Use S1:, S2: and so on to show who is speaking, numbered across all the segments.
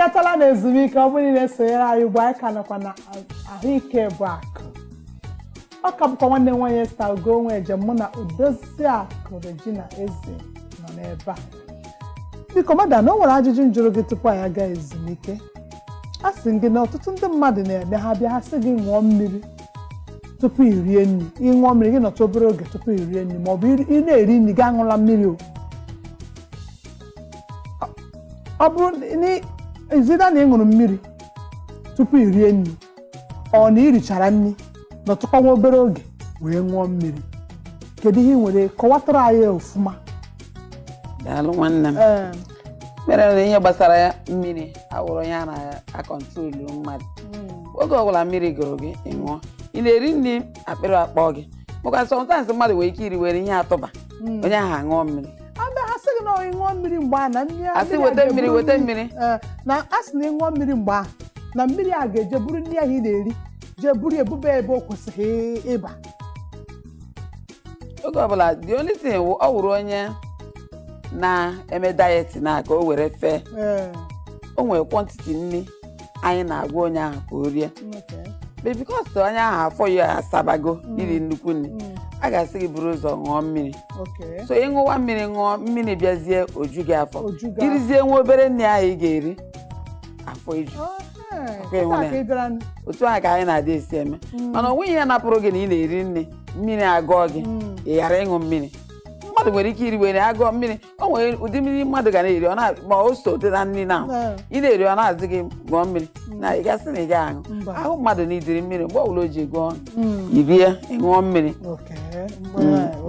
S1: Lọghatala na ezumike. Ọ bụrụ na ị na-esonyere anyị ugbu, anyị ka nọkwa na Ahụike bụ Akụ. Ọ ka bụkwa nwanne m nwaanyị Esther Ugonwe Ejem, mụ na Odoziakụ Regina Eze nọ n'ebe a. Biko madam, na o nwere ajụjụ m jụrụ gị tupu anyị aga ezumike. A sị gị na ọtụtụ ndị mmadụ na-eme, ha bịa, ha sị gị ṅụọ mmiri tupu i rie nri. Ị ṅụọ mmiri, gị nọtụ obere oge tupu i rie nri, maọbụ ị na-eri nri, gị aṅụla mmiri. O ọ bụrụ na izida na ị ṅụrụ mmiri tupu i rie nri, ọ na ị richara nri, nọtụkwa nwa obere oge wee ṅụọ mmiri, kedu ihe ị nwere kọwatara anyị ofụma?
S2: Daalụ, nwanne m. Mere na ihe gbasara ya, mmiri awụrụ ihe a na-acontrolu mmadụ. Oge ọbụla mmiri gụrụ gị, ị ṅụọ. Ị na-eri nri, akpịrị akpọ gị, maka sometimes mmadụ nwere ike iri were ihe atụba, onye ahụ aṅụọ mmiri.
S1: Abịa, ha sị gị na ị ṅụọ mmiri mgbe a na nri
S2: Asị
S1: mmiri a
S2: weta mmiri,
S1: ga-eburu
S2: weta
S1: nri.
S2: mmiri.
S1: Ee, na a sị na ị ṅụọ mmiri mgbe ahụ, na mmiri a ga-eje buru nri ahụ ị na-eri, jee buru ebube ebe o kwesịghị ịba.
S2: Oge ọbụla, the only thing wụ, ọ wụrụ onye na-eme diet na ka o were fee, o nwere quantity nri anyị na-agwa onye ahụ ka o rie. But because onye ahụ afọ ya asabago iri nnukwu nri, a ga-asị gị buru ụzọ ṅụọ mmiri. So ịṅụwa mmiri, ṅụọ mmiri, bịazie oju gị afọ.
S1: Oju gị afọ.
S2: Irizie nwa obere nri ahụ ị ga-eri, afọ eju.
S1: Kịta
S2: ịhụnanya.
S1: ka ị bịara.
S2: Otu ahụ ka anyị na-adị esi eme, mana o nweghị ihe napụrụ gị na ị na-eri nri, mmiri agụọ gị, ị ghara ịṅụ mmiri. Mmadụ nwere ike iri were agụọ mmiri. O nwere ụdị mmiri mmadụ ga na-eri, ọ na ma o so dị na nri na ị na-eri, ọ na-azụ gị ṅụọ mmiri, na ị gasị na ị gaghị aṅụ.
S1: Mba.
S2: Ahụ mmadụ n'idiri mmiri, mgbe ọbụla o ji gụọ, irie, ịṅụọ mmiri.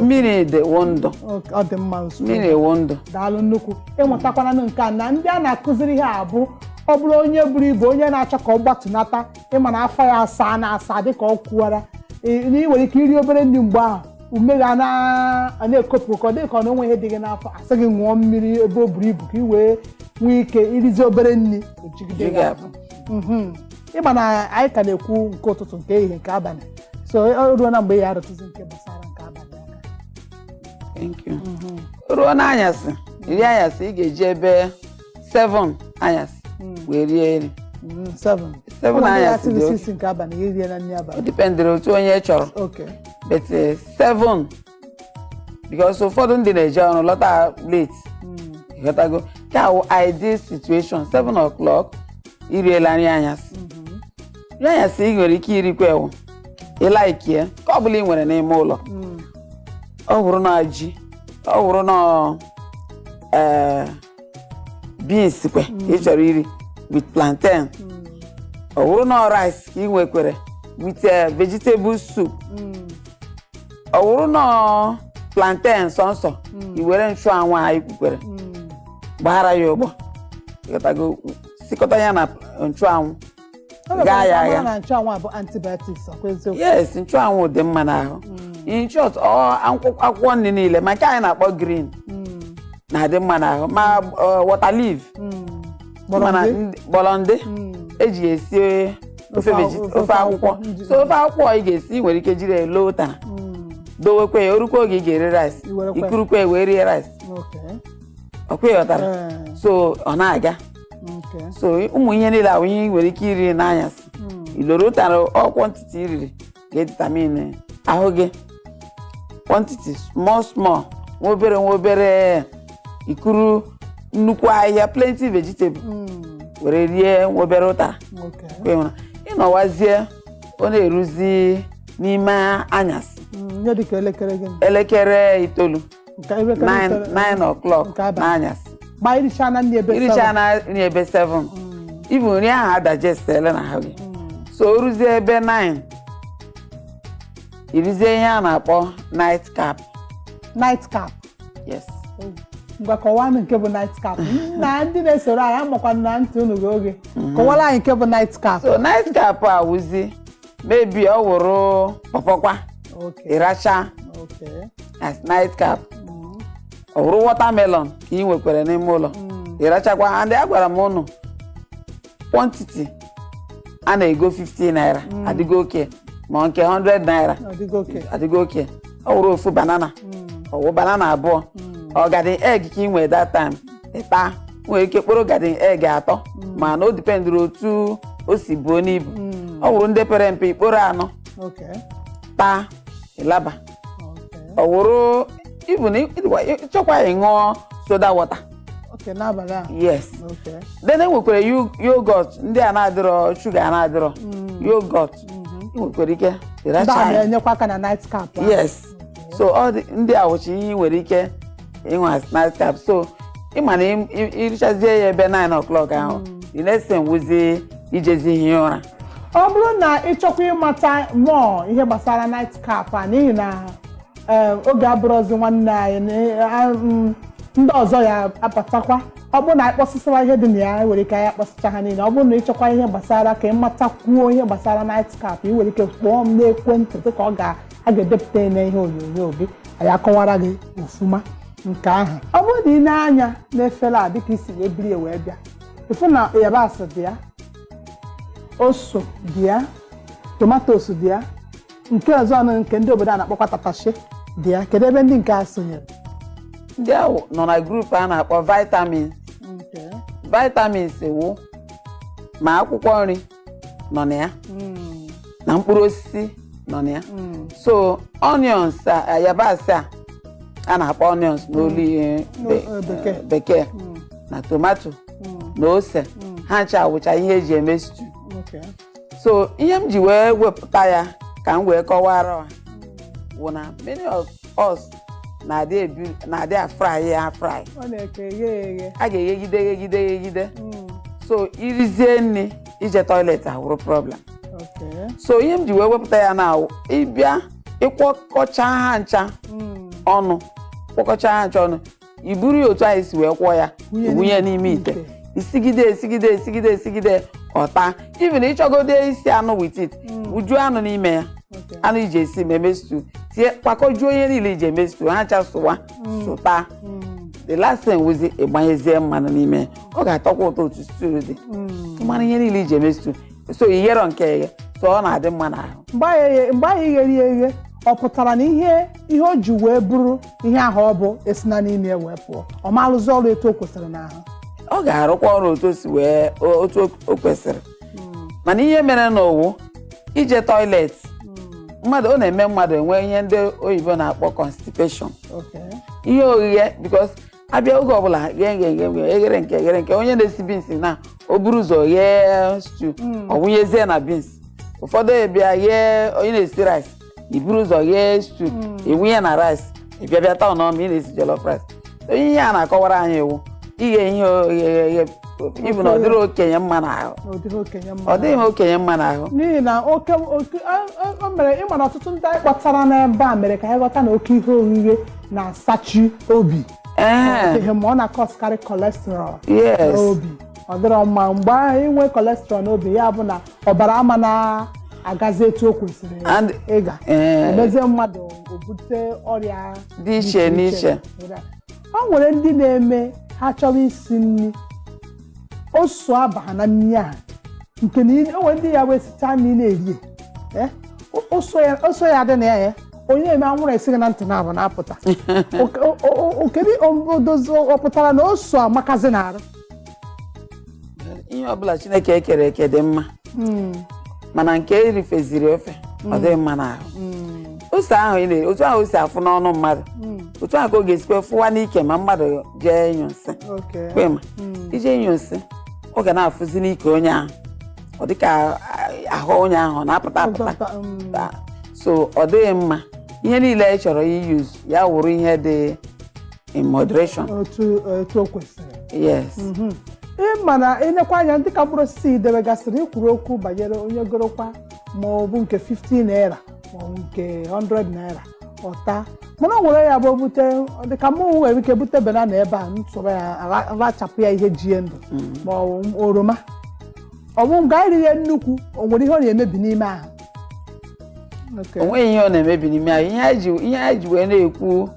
S2: Mmiri dị wụ ndụ.
S1: Okay, ọ dị mma ozugbo.
S2: Mmiri wụ ndụ.
S1: Daalụ nnukwu. Ịmụtakwana nke a na ndị a na-akụziri ihe a bụ, ọ bụrụ onye buru ibu, onye na-achọ ka ọ gbatunata, ịma na afọ ya asaa na asaa dịka ọ kwuwara, na ị nwere ike iri obere nri, mgbe ahụ ume ga na-ekopụ ka ọ dị ka ọ na onwe ihe dị gị n'afọ, asị gị ṅụọ mmiri ebe o buru ibu ka ị wee nwee ike irizi obere nri, o jigide
S2: Ju
S1: gị
S2: gị
S1: afọ. Ịma na anyị ka na-ekwu nke ụtụtụ, nke ehihie, nke abalị, so o ruo na mgbe ya arụtụzi nke gbasara nke abalị aka.
S2: Thank you. Ruo n'anyasị, iri anyasị, ị ga-eji ebe 7 anyasị wee rie nri.
S1: 7.
S2: 7 anyasị dị oke.
S1: 6 nke abalị, ya erie na nri
S2: O
S1: abalị.
S2: dependịrị otu onye chọrọ, but 7, because ụfọdụ ndị na-eje ọrụ lọta late. Ịghọtago? Ka wụ ideal situation, 7 o'clock iriela nri anyasị. Nri anyasị ị nwere ike irikwa ewu ịlaikie ka ọ bụla ị nwere n'ime ụlọ. Ọ bụrụ na ji, ọ bụrụ na beans kwe ka ị chọrọ iri with plantain, ọ bụrụ na rice ka ị nwekwere with vegetable soup, ọ bụrụ na plantain sọnsọ, i were nchụanwụ anyị kwukwere gbara ya ụgbọ. Ịghọtago? Sikọta ya na nchụanwụ, gaa ya agha.
S1: Na nchụanwụ a bụ antibiotics, ọkwa eziokwu?
S2: Yes, nchụanwụ dị mma n'ahụ. In short, ọ akwụkwọ nri niile, ma nke anyị na-akpọ green, na-adị mma n'ahụ, ma water leaf, mana
S1: Gbọrọndị.
S2: Gbọrọndị eji esi ofe,
S1: ofe
S2: ofe akwụkwọ.
S1: Akwụkwọ.
S2: So ofe akwụkwọ ị ga-esi, ị nwere ike jiri elo ụtara dowekwe ya, orukwa oge ị ga-eri rice,
S1: I werekwa ya.
S2: Ikurukwe ya wee rie rice. Ọkwa ịghọtara?
S1: Ee.
S2: So ọ na-aga. So ụmụ ihe niile ahụ, ihe ị nwere ike iri n'anyasị, iloro ụtara, ọ quantity iriri ga-edetermine ahụ gị. Quantity small small, nwa obere nwa obere, ikuru nnukwu ahịhịa, plenty vegetable, were rie nwa obere ụtara. Kwa ịhụra ịnọwazie, ọ na-eruzi n'ime anyasị.
S1: Ihe dịka elekere gịnị?
S2: Elekere 9.
S1: Nke elekere
S2: 9.
S1: 9.
S2: 9 o'clock
S1: Nke abalị.
S2: N'anyasị.
S1: Ma iricha na nri ebe
S2: iricha
S1: 7.
S2: na nri ebe 7, even nri ahụ adigestele na ahụ gị. So o ruzie ebe 9, irizie ihe a na-akpọ night cap.
S1: Night cap?
S2: Yes.
S1: Ngwa, kọwaa nke bụ night cap na ndị na-esoro anyị amakwa na ntị unu gị oge. Kọwara anyị nke bụ night cap.
S2: So night cap a wụzi maybe ọ wụrụ pọpọkwa, ịracha as night cap. Ọ wụrụ watermelon ka ị nwekwara n'ime ụlọ, ịrachakwa. And agwara m ụnụ quantity a na-ego 50 naira adịgo oke, ma nke 100 naira
S1: Ọ dịgo oke.
S2: Adịgo oke. Ọ wụrụ ofu banana, ọ wụ banana abụọ, ọ garden egg ka ị nwee that time, ịta. Nwere ike kporo garden egg 3, ma na o dependụrụ otu o si buo n'ibu. Ọ wụrụ ndị pere mpe, ikporo 4. Taa, ịlaba. Ọ wụrụ ibu na ịchọkwa ịṅụọ soda water.
S1: Okay, n'abalị a?
S2: Yes. Then e nwekwara yogurt ndị a na-adịrọ shuga, na-adịrọ yogurt, ị nwekwara ike
S1: Ndị a
S2: ịracha ya.
S1: Na-enyekwa aka na night cap ahụ.
S2: Yes, so ọ dị ndị a wụchi ihe ị nwere ike ịnwe as night cap. So ịma na irichazie ya ebe 9 o'clock ahụ, the next thing wụzi ijezi hie ụra.
S1: Ọ bụrụ na ị chọkwa ịmata mụọ ihe gbasara night cap a, n'ihi na oge abụrụzi nwanne anyị ndị ọzọ ya abatakwa, ọ bụrụ na anyị kpọsịsịwa ihe dị na ya, nwere ike anyị akpọsịcha ha niile. Ọ bụrụ na ịchọkwa ihe gbasara ka ịmatakwuo ihe gbasara night cap, ị nwere ike kpọọ m n'ekwentị dịka ọ ga a ga-edepụta ya n'ihe onyonyo gị, anyị akọwara gị ofuma nke ahụ. Ọ bụrụ na ị na-anya n'efere a, dịka isi wee biri ya wee bịa, ịfụ na yabasị dị ya, ose dị ya, tomatoes dị ya, nke ọzọ nụ nke ndị obodo a na-akpọkwa tatashe dị ya. Kedu ebe ndị nke a sonyere?
S2: Ndị ahụ nọ na group a na-akpọ vitamins. Vitamins wụ ma akwụkwọ nri nọ na ya na mkpụrụ osisi nọ na ya. So onions a, yabasị a a na-akpọ onions n'olu
S1: Bekee.
S2: Bekee, na tomato na ose, ha ncha awụcha ihe eji eme stew. So ihe m ji wee wepụta ya ka m wee kọwara ha wụ na many of us na-adị ebi na-adị afry ya afry.
S1: Ọ na-eke eghe eghe.
S2: A ga-eghegide eghegide eghegide, so irizie nri, ije toilet awụrụ problem. So ihe m ji wee wepụta ya na ịbịa ịkwọkọcha ha ncha ọnụ, kwọkọcha ha ncha ọnụ, iburu ya otu anyị si wee kwọ ya,
S1: wụnye
S2: wụnye n'ime ite, isigide, esigide, esigide, esigide, ọta. Even ịchọgode isi anụ with it, wujuo anụ n'ime ya. Anụ iji esi ma eme stew, tie, kwakọjuo ihe niile iji eme stew, ha ncha sụwa sụta. The last thing wụzi ịgbanyezie mmanụ n'ime ya. Ọ ga-atọkwa ụtọ otu stew dị. Mmanụ ihe niile iji eme stew, so ighero nke eghe, so ọ na-adị mma n'ahụ.
S1: Mgbe ahụ ighere ya eghe, ọ pụtara na ihe o ji wee bụrụ ihe ahụ ọ bụ esina n'ime ya wee pụọ, ọ ma arụzi ọrụ etu o kwesịrị n'ahụ?
S2: Ọ ga-arụkwa ọrụ otu o si wee otu o kwesịrị, mana ihe mere n'ụwụ ije toilet mmadụ, ọ na-eme mmadụ enwe ihe ndị oyibo na-akpọ constipation. Ihe oghighe, because abịa oge ọbụla ghee ghe ghe ghe, eghere nke eghere nke onye na-esi beans na o buru ụzọ ghee stew, ọ wụnyezie na beans. Ụfọdụ bịa ghee, onye na-esi rice, iburu ụzọ ghee stew, iwunye na rice, ịbịa bịa taa ọnọma ị na-esi jollof rice. Onye ihe a na-akọwara anyị iwu ighe ihe oghe eghe, ịbụ na ọ dịrị okenye mma n'ahụ.
S1: Ọ dịghị okenye mma.
S2: Ọ dịghị okenye mma n'ahụ.
S1: N'ihi na oke oke o mere, ịma na ọtụtụ ndị anyị kpọtara n'ebe a mere ka anyị ghọta na oke ihe orire na-asachi obi. Ọ dịghị ma ọ na-akọskarị cholesterol n'obi. Ọ dịrọ mma. Mgbe ahụ inwe cholesterol n'obi, ya bụ na ọbara ama na-agazi etu o kwesịrị ịga, emezie mmadụ o bute ọrịa
S2: dị iche n'iche.
S1: O nwere ndị na-eme ha chọrọ isi nri, ose aba na nri ahụ, nke na o nwere ndị ya wee sichaa nri na-eri ya, ose ya dị na ya, ya onye na-eme anwụrụ esighị na ntị na-abụ na-apụta. Kedu odozi ọ pụtara na ose amakazi na-arụ?
S2: Ihe ọbụla Chineke ekere eke dị mma, mana nke erifeziri ofe, ọ dịghị mma n'ahụ. Ose ahụ ị na otu ahụ o si afụ n'ọnụ mmadụ, otu ahụ ka ọ ga-esikwa fụwa n'ike ma mmadụ jee ịnyụ nsị. Kwe ma ije ịnyụ nsị, ọ ga na-afụzi n'ike onye ahụ, ọ dịka ahụ onye ahụ ọ na-apụta apụta. So ọ dịghị mma. Ihe niile ị chọrọ iyuzu ya wụrụ ihe dị in moderation.
S1: Otu o kwesịrị.
S2: Yes.
S1: Ị ma na ịnekwa anya dịka mkpụrụ osisi idebegasịrị, ikwuru okwu banyere onye gorokwa ma ọ bụ nke 15 naira ma ọ bụ nke 100 naira ọta, mana ọ nwere ya bụ bute dịka mụ nwere ike bute banana ebe a, ntụrụ ya rachapụ ya, ihe jie ndụ, ma ọ bụ oroma, ọ bụ nga iri ya nnukwu, o nwere ihe ọ na-emebi n'ime ahụ?
S2: O nweghị ihe ọ na-emebi n'ime ahụ. Ihe anyị ji wee na-ekwu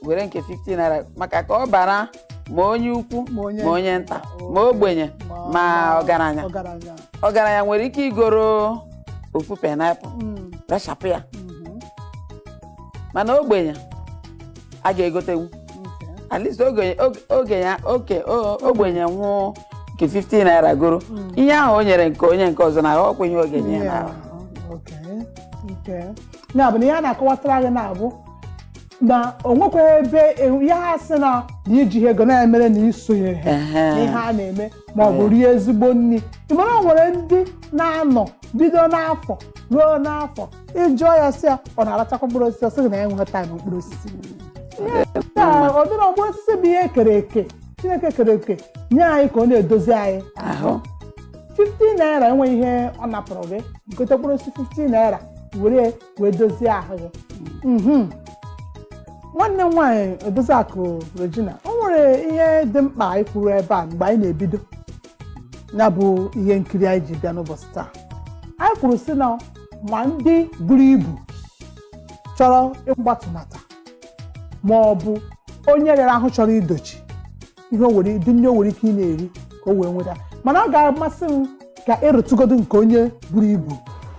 S2: were nke 15 naira maka ka ọ bara ma onye ukwu
S1: ma onye
S2: ma onye nta, ma ogbenye ma ọgaranya.
S1: Ọgaranya.
S2: Ọgaranya nwere ike igoro ofu pineapple rachapụ ya, mana ogbenye a ga-egotenwu. At least oge oke ogbenye nwụọ nke 15 naira goro ihe ahụ o nyere nke onye nke ọzọ na ọkwa ihe ogenye ya
S1: Yeah,
S2: na.
S1: okay, okay. Ya bụ na ihe a na-akọwatara gị na-abụ na o nwekwaghị ebe ihe ha sị na na iji ego na-emere na isonyere ha n'ihe a na-eme, ma ọ bụ rie ezigbo nri. Ị mara o nwere ndị na-anọ bido n'afọ ruo n'afọ, ịjụọ ya sị ya ọ na-arachakwa mkpụrụ osisi, ọ sị gị na ya enweghị time mkpụrụ osisi. Ya, ọ dịrọ. Mkpụrụ osisi bụ ihe ekere eke, Chineke kere eke nye anyị ka ọ na-edozi anyị
S2: ahụ.
S1: 15 naira enweghị ihe ọ napụrụ gị. Gote mkpụrụ osisi 15 naira, were wee dozie ahụ gị. Nwanne m nwaanyị, Odoziakụ Regina, o nwere ihe dị mkpa anyị kwuru ebe a mgbe anyị na-ebido ya bụ ihe nkiri anyị ji bịa n'ụbọchị taa. Anyị kwuru sị na ma ndị buru ibu chọrọ ịgbatụnata, ma ọ bụ onye rịara ahụ chọrọ idochi ihe, o nwere ụdị nri o nwere ike ị na-eri ka o wee nweta. Mana ọ ga-amasị m ka ịrụtụgodu nke onye buru ibu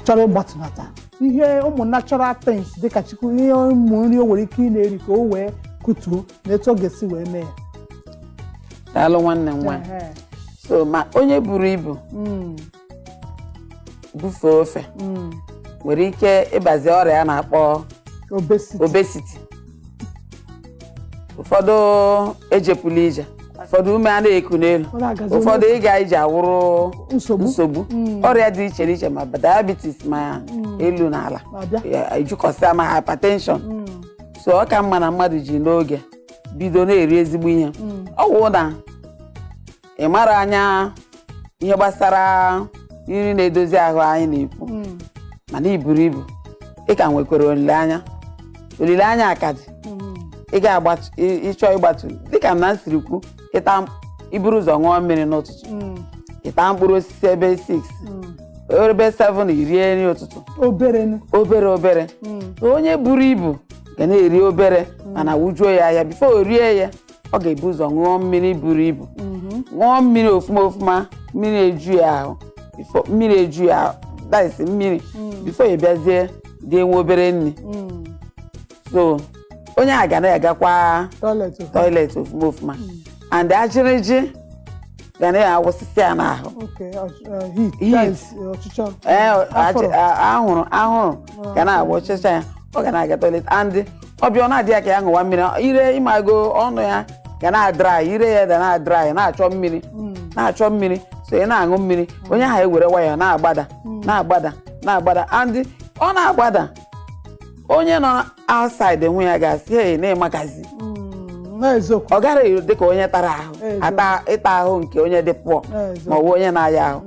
S1: chọrọ ịgbatụnata, ihe ụmụ natural things dịka chukwu, ihe ụmụ nri o nwere ike ị na-eri ka o wee kutuo, na etu ọ ga-esi wee mee ya.
S2: Daalụ, nwanne m nwaanyị. So ma onye buru ibu bufee ofe nwere ike ịbazi ọrịa a na-akpọ
S1: obesity.
S2: Obesity. Ụfọdụ ejepụla ije, ụfọdụ ume a na-eku n'elu,
S1: Ọ na-agazi.
S2: ụfọdụ ịga ije awụrụ
S1: nsogbu.
S2: Nsogbu ọrịa dị iche n'iche, ma diabetes, ma elu na ala
S1: na-abịa.
S2: Ya, ejukọsịa, ma hypertension. So ọ ka mma na mmadụ ji n'oge bido na-eri ezigbo ihe. Ọ wụ na ị mara anya ihe gbasara nri na-edozi ahụ anyị na-ekwu, mana i buru ibu, ị ka nwekwara olileanya. Olileanya ka dị. Ị ga-agbatu, ịchọ ịgbatu, dịka na m siri kwu, ịta, iburu ụzọ ṅụọ mmiri n'ụtụtụ, ịta mkpụrụ osisi ebe 6, ebe 7, irie nri ụtụtụ.
S1: Obere nụ.
S2: Obere obere. Onye buru ibu ga na-eri obere, mana wujuo ya ahịa. Before o rie ya, ọ ga-ebu ụzọ ṅụọ mmiri buru ibu, ṅụọ mmiri ofuma ofuma, mmiri eju ya ahụ. Before mmiri eju ya ahụ, that is mmiri, before ya bịazie dị enwe obere nri. So onye a ga na-agakwa
S1: toilet.
S2: Toilet ofuma ofuma, and ajịrịjị ga na-awụsịsị ya n'ahụ.
S1: Okay, heat.
S2: Heat.
S1: That is, ọchịchọ.
S2: Ee.
S1: Afụrụ.
S2: Ahụrụ ahụrụ ga na-agba ọchịcha ya. Ọ ga na-aga toilet, and ọbịa ọ na-adị ya ka ya ṅụwa mmiri ire, ịmago ọnụ ya ga na-adry, ire ya ga na-adry, na-achọ mmiri, na-achọ mmiri. So ị na-aṅụ mmiri, onye ahụ ewere nwayọọ na-agbada, na-agbada, na-agbada, and ọ na-agbada, onye nọ outside nwe ya ga-asị, "Hey, na-emakazi."
S1: N'eziokwu.
S2: Ọ gara eru dịka onye tara ahụ.
S1: Eziokwu.
S2: Ata ịta ahụ nke onye dị pụọ
S1: N'eziokwu.
S2: ma ọ bụ onye na-aya ahụ,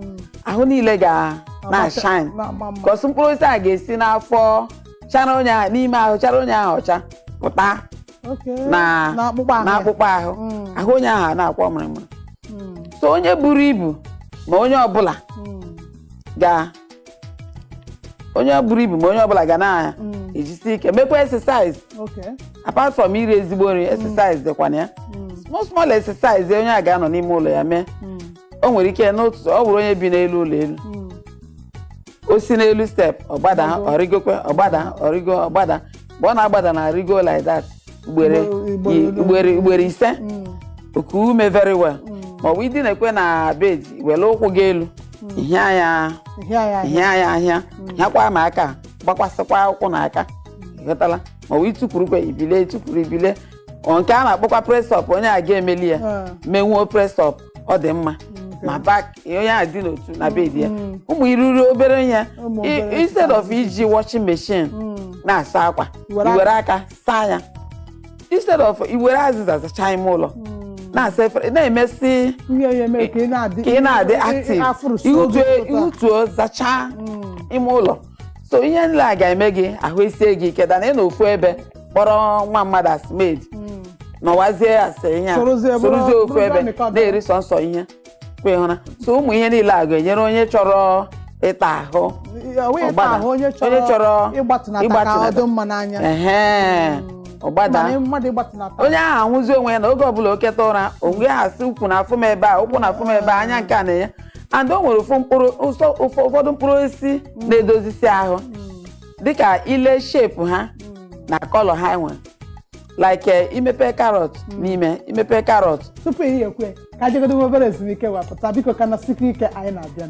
S2: ahụ niile ga na-shine.
S1: Na-ama mma.
S2: Kọsụ mkpụrụ osisi a ga-esi n'afọ chara onye ahụ, n'ime ahụ chara onye ahụ ọcha pụta. Na
S1: n'akpụkpọ ahụ ya.
S2: N'akpụkpọ ahụ. Ahụ onye ahụ a na-akwọ mịrịmịrị. So onye buru ibu, ma onye ọbụla ga, onye buru ibu ma onye ọbụla ga na-ejisi ike mekwa exercise. Apart from iri ezigbo nri, exercise dịkwa na ya. Small small exercise onye a ga-anọ n'ime ụlọ ya mee. O nwere ike n'ụtụtụ, ọ bụrụ onye bi n'elu ụlọ elu, o si n'elu step, ọgbada, ọrịgokwe, ọgbada, ọrịgo, ọgbada. Mgbe ọ na-agbada na arịgo like that ugbere
S1: Ugboro.
S2: Ugboro 5, oku ume very well. Ma ọ bụ idinekwe na bed, were ụkwụ gị elu hịa ya.
S1: Hịa ya ahịa.
S2: Hịa ya ahịa, hịakwa ma aka gbakwasịkwa ụkwụ na aka, ịghọtala? Ma ọ bụ ịtụkwurukwe ibile, ịtụkwuru ibile. Ọ nke a na-akpọkwa press up, onye a ga-emeli ya, menwuo press up, ọ dị mma ma back onye a dị n'otu na bed ya. Ụmụ iruru obere ihe,
S1: Ụmụ obere.
S2: Instead of iji washing machine na-asa akwa,
S1: Iwere.
S2: iwere aka saa ya. Instead of iwere azịza zachaa ime ụlọ, na-asa efere, na-emesi
S1: ihe ya eme ka ị na-adị
S2: ka ị na-adị active.
S1: Afụrụ so
S2: ihutuo
S1: gị ụtọ.
S2: Ihutuo, zachaa ime ụlọ. So ihe niile a ga-eme gị ahụ esie gị ike dana ị na ofu ebe kpọrọ nwa mmadụ as maid, nọwazie ase ihe a.
S1: Sorozie
S2: sorozie ofu
S1: bụrụ
S2: ebe
S1: nịkọ
S2: na-eri sọnsọ ihe kwa ịhụna. So ụmụ ihe niile a ga-enyere onye chọrọ ịta ahụ
S1: Ọ wee
S2: ọgbada.
S1: ahụ onye
S2: Onye chọrọ
S1: ịgbatụnata ka ọ
S2: ịgbatụnata.
S1: dị mma n'anya.
S2: Ehe, ọgbada.
S1: Mana mmadụ ịgbatụnata,
S2: onye ahụ ahụzi onwe ya na oge ọbụla o keta ụra, onwe ya asị, "Ukwu na afụ m ebe a, ụkwụ na afụ m ebe a, anya nke a na-enye." And o nwere ụfụ mkpụrụ ụfọdụ mkpụrụ osisi na-edozisi ahụ, dịka ile shape ha na colour ha nwere. Like imepe carrot n'ime imepe carrot.
S1: Tupu ihe ekwe ka jegodo nwe obere ezumike wepụta, biko ka na sikwa ike, anyị na-abịa.